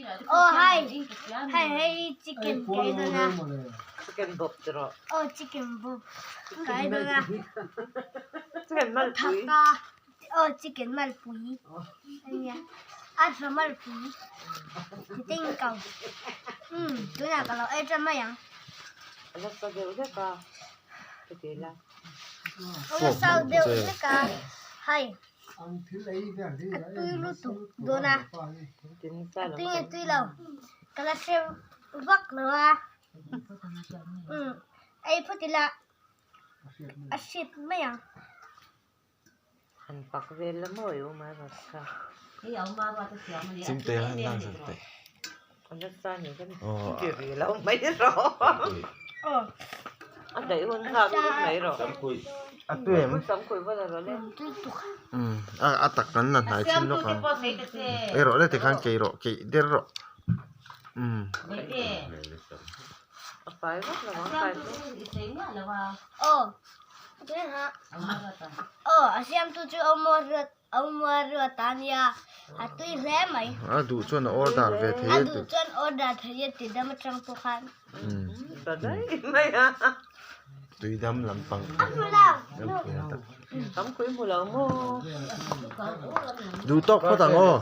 Aw hai hei hei chicken ka ei dawn a. Chicken bawp ti rawh. Aw chicken bawp ka ei dawn a. Chicken malpui. Thaka aw chicken malpui ania a tha malpui ti te in kau umm tunah ka lo ei tan mai ang. A la sa deuh vek a ka ti la. A la sa deuh vek a hei. A tui lutuk dawn a, a tui nge tui lo ka la hre vak lo a, umm ei phawt ila a hriat mai ang. A tak kan la hnai chin lawk ang ei rawh le tikhan keih rawh keih der rawh umm. Aw a siamtu chu Awmuaruat a nia a tui hle mai. A duh chuan a order ve thei a duh chuan order thei a ti dam atang pawh khan. Tui dam lampang A hmu lo. Tam kui hmu lo maw. Duh tawk phawt ang aw.